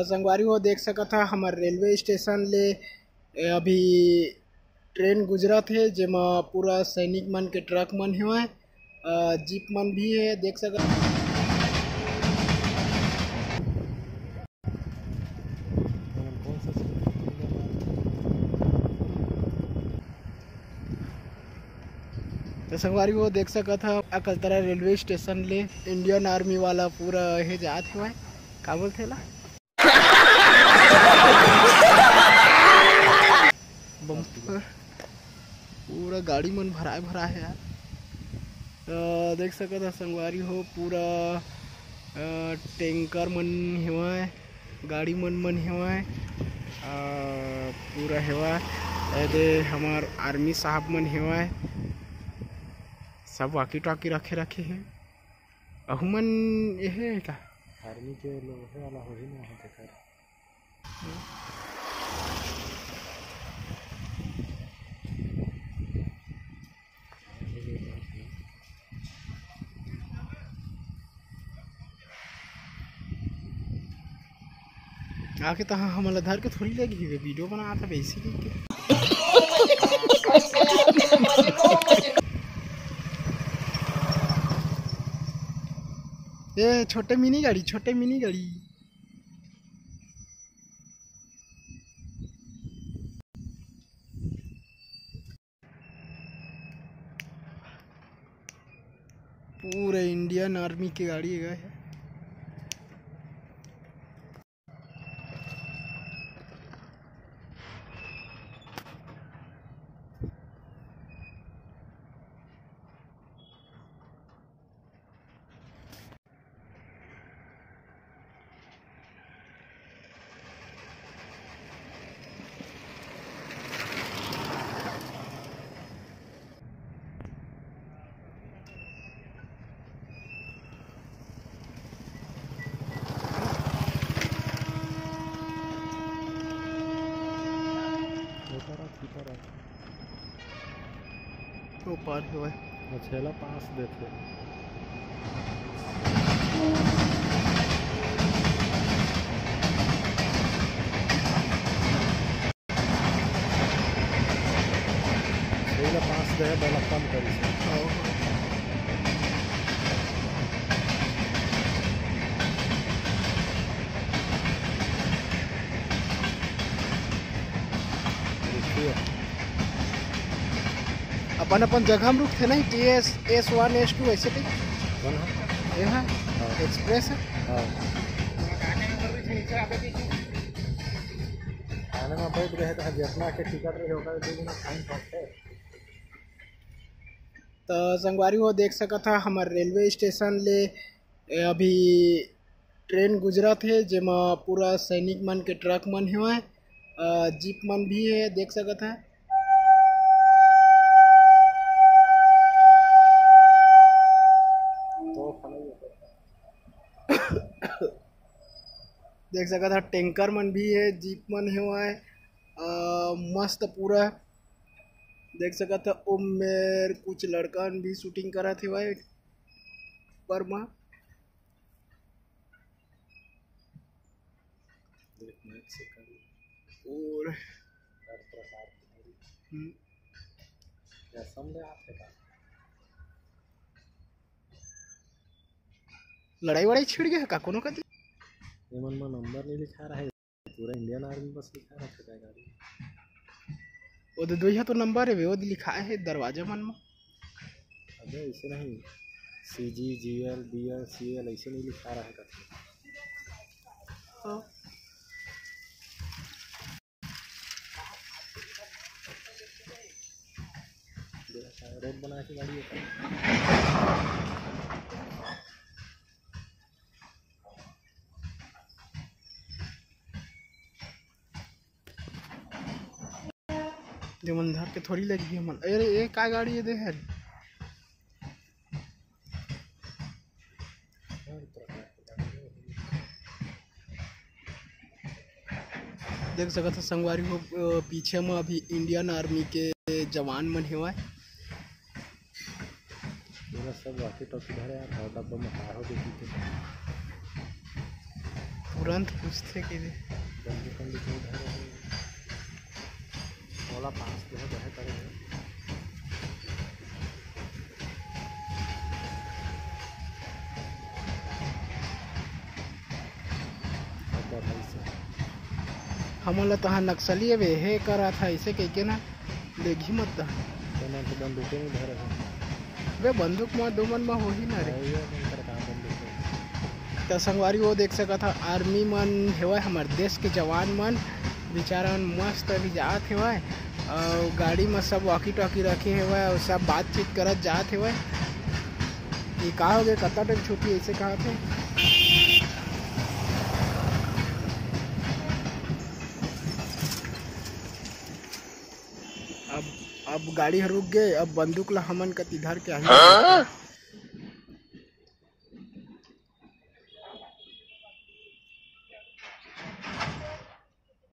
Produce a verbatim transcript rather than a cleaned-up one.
संगवारी हो, देख सकत हा, हमर रेलवे स्टेशन ले ए, अभी ट्रेन गुजरत हे, जेमा पूरा सैनिक मन के ट्रक मन हेवय, अ, जीप मन भी हे, देख सकत। तो संगवारी हो, देख सकत हा, अकलतरा रेलवे स्टेशन ले इंडियन आर्मी वाला पूरा हे जात हेवय, का बोलथे ला? बम-, पूरा गाड़ी मन भराए भराए हे यार। अ, देख सकत हा संगवारी हो, पूरा, अ, टैंकर मन हेवय, गाड़ी मन मन हेवय, अ, पूरा हेवय। एदे हमर आर्मी साहब मन हेवय, सब walkie talkie रखे रखे हे। अहू मन एहे हे का? आर्मी के लोहे वाला होही ना, वहाँ तेकर। आके तहाँ हमन ला धर के थोड़ी लेगही, वे वीडियो बनात हवे, इसीलिए के। ए, छोटे मिनी गाड़ी, छोटे मिनी गाड़ी। पूरा इंडियन आर्मी के गाड़ी हे। ओ पार हेवय। अच्छा, एला पास देथे। एला पास दे, बड़ा कम करिस। हाँ। देखिए। अपन अपन जगह में रुकथे नहीं, T S, S one, S two ऐसे टाइप। कौन है? ये है, हाँ। Express है। हाँ। आने में बैठ गए तो जितना के टिकट रहे होगा, दो गुना फाइन पड़ते। तो संगवारी हो, देख सकत हा, हमर रेलवे स्टेशन ले ए, अभी ट्रेन गुजरत हे, जेमा पूरा सैनिक मन के ट्रक मन हेवय, अ, जीप मन भी हे, देख सकत हे। देख सकत हे, टैंकर मन भी हे, जीप मन हेवय, अ, मस्त पूरा देख सकत हे। ओमेर कुछ लड़का मन भी शूटिंग करत हेवय ऊपर म। देख, माइक से कर। और हर प्रकार की। हम्म। क्या समझे आप बेटा? लड़ाई वड़ाई छिड़ गया का कोनो कति? ये मन में नंबर नहीं लिखा रहा है, पूरा इंडियन आर्मी बस लिखा रहा है गाड़ी। वो दे दुइहा तो नंबर है वे, वो दे लिखा है दरवाजा मन में। अबे ऐसे नहीं, C G, G L, B L, C L ऐसे नहीं लिखा रहा है कति। हाँ। रोड बना के गाड़ी है। दे मन धर के थोड़ी लगी हमन। अरे, ये का गाड़ी है दे हर? देख सकत हो संगवारी हो, अ, पीछे म अभी इंडियन आर्मी के जवान मन हेवय। पूरा सब walkie talkie धरे हे, और डब्बा में का हो देखी के। तुरंत पूछथे कि बंदूक, बंदूक नहीं धरे हे। ओला पास जो है, बढ़े करे हे। हमन ला तहां नक्सली अबे हे करत हे अइसे कहिके ना, लेगही मत दा। तेना तो बंदूके नहीं धरे हे। बे बंदूक म दो मन म होही ना रे। नहीं, ये नहीं कर कहाँ बंदूक है। त संगवारी वो देख सकत हा, आर्मी मन हेवय, हमर देश के जवान मन, बेचारा मन मस्त अभी जात हेवय। अउ गाड़ी म सब वॉकी टॉकी रखे हेवय अउ सब बातचीत करत जात हेवय। ये का हो गए, कतना टाइम छुट्टी ऐसे कहा थे। अब अब गाड़ी ह रुक गए। अब बंदूक ला हमन कति धर के आही।